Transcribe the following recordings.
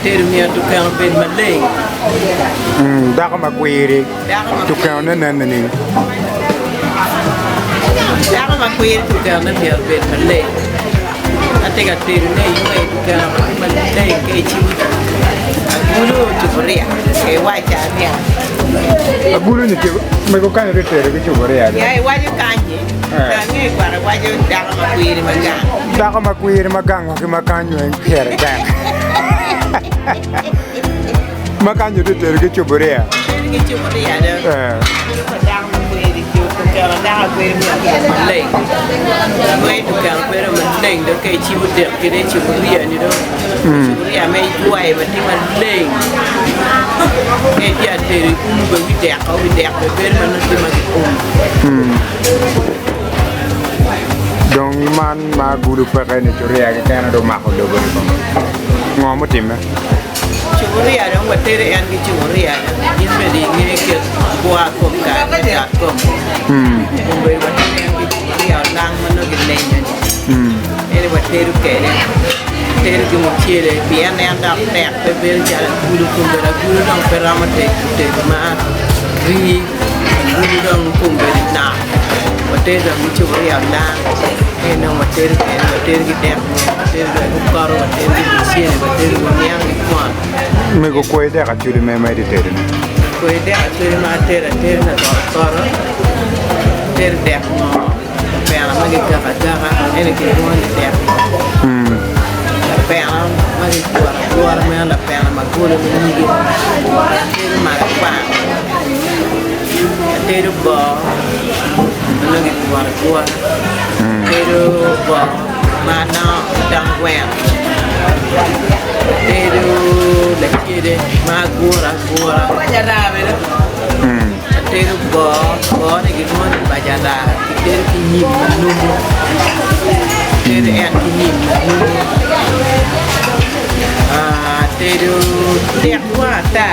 tedo myero tukeno obed maleng. Dako ma kwiri tukenone nen nining? Dako ma kwiri tukenone myero obed maleng. Ka tye ka tedone iywe tukeno ma tye maleng ka icibo agulu cupuria iwaca niya. Agulu ni mego kany tye tedo ki cupuria. Ya iwaco kanyi. Ange kwara waco dako ma kwiri ma gang. Dako ma kwiri ma gang wa ki ma kany weng pire tek. Ma kany tye tedo ki cuburia. Tedo ki cuburia do. Bedo pa dako ma kwiri tukeno dako akwiri myero obed maleng. Weng tukeno bedo maleng dong ka icibo dek kede i cuburia ni dong cuburia me ijwayo ma tye maleng. Ka itye ka tedo iumo bene wi dek-ko wi dek bene bedo ma nongo tye ma kiumo. Dong man ma agulu peke ni curia keken dong omako lobo-ni kong. Ngo mutimme? Cuburia dong watero en ki cuburia dong in bene inge kit gwa kom kare me dot kom obedo watero en ki cuburia olang ma nongo gilenyo-ni ene watero kwede watero ki mucele pien en dok tek pe bedo calo agulu kombeddi agulu dong pe romo tedo ma rii Agulu dong kombeddi nok water dong ki cupuria olang ci dong watedo kwede watedo ki dek ngom watedo kwede ki okoto watedo ki mucele watedo ki niang ki kwon. Mego kwer dek acwali me ma itye tedone? Kwer dek acwali ma atedo atedo latot okoto atedo dek ngom lapena ma kigako agaka ento kilwongo ni dek ngom lapena ma kiguro agura meno lapena ma golo ma nyige atedo malakwang. Atedo boo ma nongo kiguro agura, atedo boo ma nongo odong gweno, atedo lacede ma aguro agura, atedo boo, boo-ni kilwongo ni bajara kitedo ki nyim ma numu, atedo en ki nyim ma numu, atedo tek dwong ata.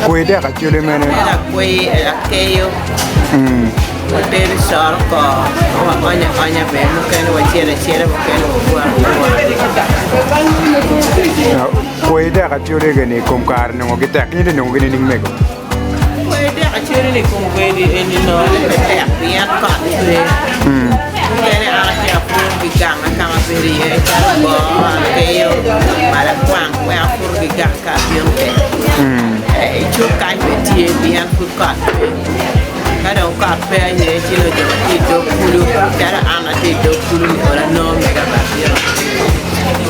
Kwer dek acwali mene? Kwer dek acwali eni i kom kare nongo gitek in inongo gi nining mego? Kwer dek acwali ni kom bedo eni nongo pe tek pien kot cwer. Mukene an atye apuro ki gang ka ma abedo iye calo boo, akeyo, malakwang wek apur ki gang ka abino kwede. I cuk kany bene tye pien pud kot pe. Ka dong kot pe aye ci nongo jo ma tye i dog kulu calo an atye i dog kulu ni ol anongo mega bene abino.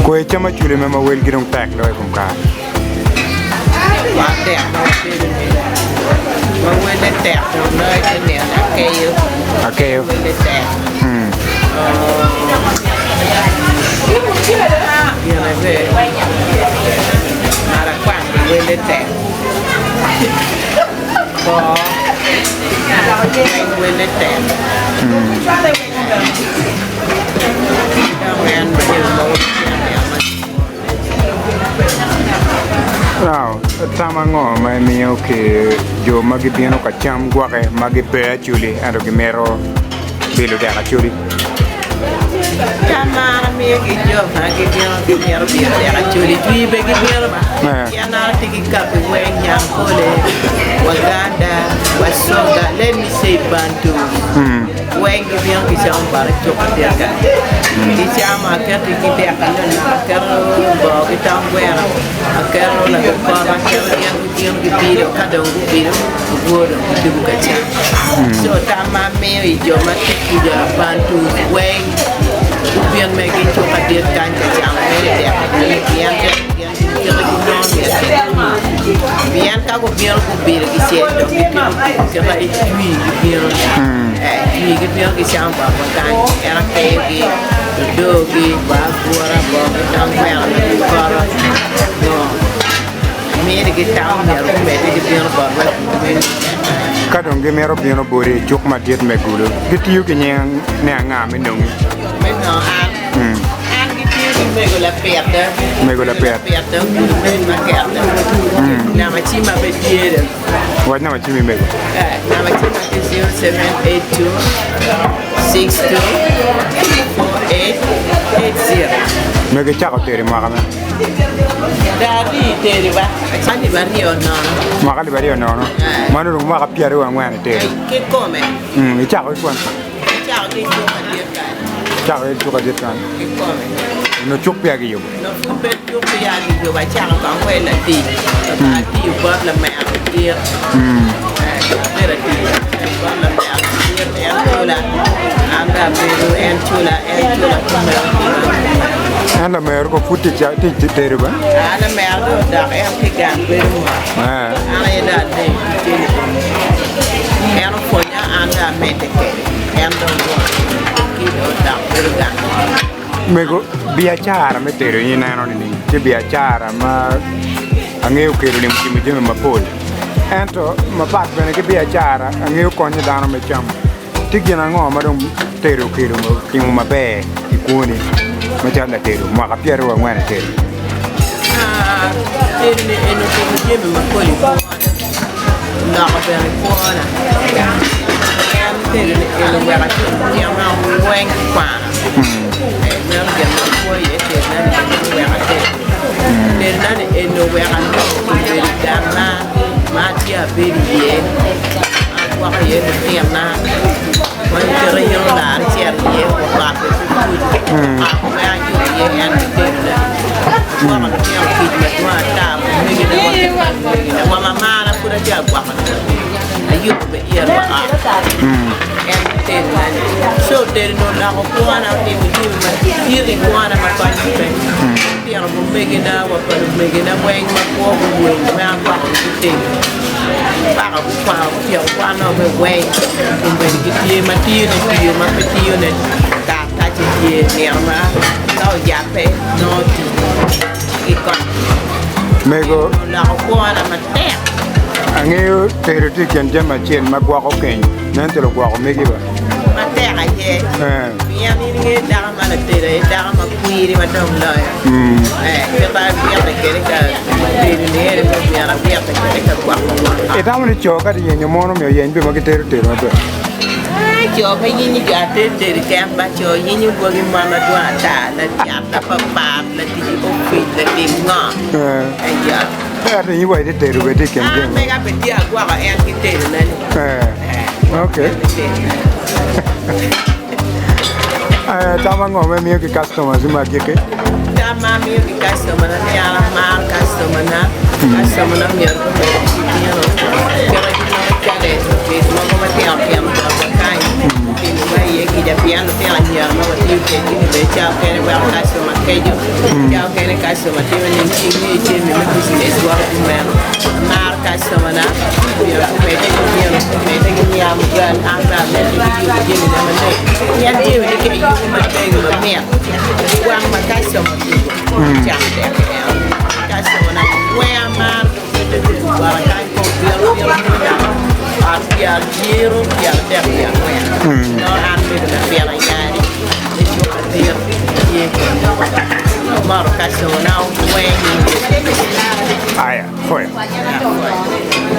Kwer cam acwali me ma welgi dong tek loyo i kom kare. Akeyo. Tam ango ma imiyo ki jo ma gibino ka cam gwoke ma gipe acholi ento gimito bilo dek acholi? Tam ma an amiyo ki jo ma gibino gimito bilo dek acholi jwi be gibino ba pien an atye ki kapi weng Nyankole, Waganda, Wasoga, let me say Bantu. Weng gibino gicamo bot icuk atika. Gicamo aketo ki dek alonok, aketo boo ki tong gweno, aketo lagut poto, aketo gin gibino gibido, ka dong gubido guo dong gidwogo ka cam. Co tam ma amiyo i jo ma tye kuca Bantu weng gubin mere gicuk adit kany ka camo mere dek adit pien gin Pien ka gubino gubido kicel dong gitiko kite i jwi gibino jwi gibino gicamo botwa kany en akeyogi odogi boo agura boo ki tong gweno ki poto nyo minigi tam myero gumedde gibino botwa Ka dong gimito bino boti i cuk madit me Gulu, gitiyo ki nying ni anga me nongi? Me nongo an, an gitiyo ki. Mego lapit. Mego lapit. Lapit ogudo med maket. Namba cimma pe tye. Wac namba cimmi mego. Namba cimma tye 0782 62 48 80. Mego icako teri mwaka me? Dadi teri ba alip aryo nono. Mwaka alip aryo nono. Mano dong mwaka pyeraryo angwen iteri. Kikome. Icako ki kwan? Icako ki cuk adit kany. Icako ki cuk adit kany. Kikome. Onongo cuk peya kiyubo? Onongo pud pe cuk peya kiyubo. Acako kong wel latic. Atiyo bot lamera madit. Abedo atiyo bot lamera madit. En cula. An bene abedo en cula en cula kumeno. En lamero ko pud tye tedo ba? An lamera dong odok en ki gang bedo mot. An aye dong aleyo ticce ni eni. En opwonya an dong amedde kwede. En dong won ki dong odok bedo gang. Mego, biacara me tedo in ineno nining? Tye biacara ma angeyo kelo ni timo jami mapol. Ento mapat bene ki biacara angeyo konyo dano me cam. Tye gin ango ma dong tedo okelo timo maber i kwoni macalo latedo mwaka 24 i tedo? Tedo ni eni otimo jami mapol i kwona, oloko bene kwona. En tedo ni eni oweko aculo tyen weng ki kwano. Meno gin ma akwo iye tedona ni eni oweko atedo. Tedona ni eni oweko anongo obedo gangna ma atye abedo iye. Agwoko iye lutinna, ma iketo in olar icito iye orwatte ki kuc, ot ma ayubo iye en ki tedona. Agwoko lutino kic madwong ata, omegina wa ki pa omegina wa mamana pud atye ka gwokone ayubo be ira wa ot en ki tedona-ni. Co tedona oloko kwona otimo jami madit i kwona ma konye pe. Lutino pa omegina wa pa lumegina weng ma kwo guweng ma agwokogi ki tedo. Paka gukwano gutyeko kwanno me weng obedo gitye ma tiyone tiyo ma pe tiyone karatace tye nino ma ka oyabbe nongo tic ci gikonyo. Mego. Oloko kwona matek. Angeyo tedo tye i kin jami acel ma gwoko keny nen calo ogwoko megi ba. Matek aye. Pien in ingeyo dako ma latedo aye dako ma kwiri ma dong loyo. Kit abite kwede ka tedo ni eni me myero abite kwede ka gwoko woko. Itamo ni co ka giyenyo mon omiyo oyeny be ma gitedo tedo maber? Co pe yenyo jo atedo tedo keken ba co yenyo gwogi mon madwong ata, lacat, lapapat, latic i opic, latim ngo. Eya. Ento in wa itye tedo bene tye i kin An jami. mega pe tye agwoko en ki tedona ni. Okay. Tam ango ma imiyo ki customers me agikki? Tam ma amiyo ki customer na ni an amaro customer na, customer na myero gumed ki bino kite ki nongo challenge obedo mogo matino tino botwa kany timo ma iye kica pien lutino anyira ma watiyo kwedgi ni bene cawa okene weko customer keco cawa okene customer timo ni inge jami me business woto kumeno amaro customer na myero gumedde ki bino gumedde ki niang gal an bene amedde ki yubo jamina maleng pien jamine ka iyubo maleng mamit wang ma customer odwogo camo tek eno customer na weng amaro gumedde bino bota kany kong bino bino bino ot pyerabiro pyeradek pyerangwen nongo an bedo lapit ayari me cuk madit tye kenyo amoto customer na weng. Aya, pwoyo. Apwoyo.